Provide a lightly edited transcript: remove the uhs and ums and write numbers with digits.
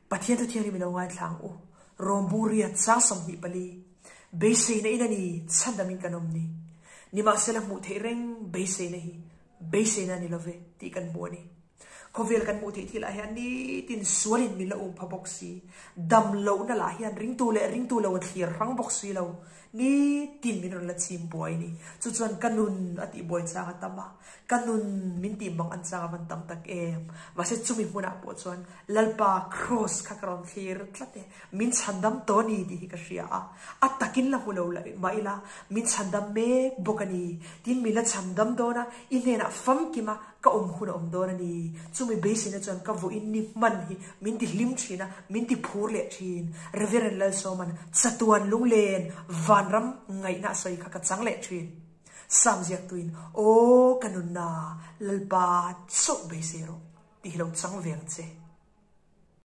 Pathian thu thianghlim i lo ngaithla ang u. Rawm bung riat sang 24. Beiseina in a ni, chhandamin kan awm ni. Nimahsela hmuh theih reng beiseina hi beiseina a ni lo ve tih kan hmu a ni. Khawvel kan hmuh theih thil ah hian nitin sualin min la um pha bawk si. Dam lohna lah hian ringtu leh ringtu lo a thlir hrang bawk si lo. Nitin min rawn la chim buai ni. Chu chuan ka nun a tih buai chang a tam a, ka nun min tih mang an chang a van tam tak em. Mahse chumi hmunah pawh chuan Lalpa Kraws kha ka rawn thlir tlat e, min chhandam tawh a ni tih hi ka hria a, a takin la hmu lo mah ila min chhandam mek bawk a ni. Tin min la chhandam dawn a, i hnenah famkim a ka awm hun a awm dawn a ni. Chumi beiseina chuan ka vawiin ni hman hi min ti hlim thin a, min ti phur leh thin. Reverend Lalsawman chatuan lunglen vanram ngaihna a sawi kha ka chang leh thin. Sam ziaktuin, Aw ka nunna, Lalpa chauh beisei rawh tih hi lo chang ve ang che.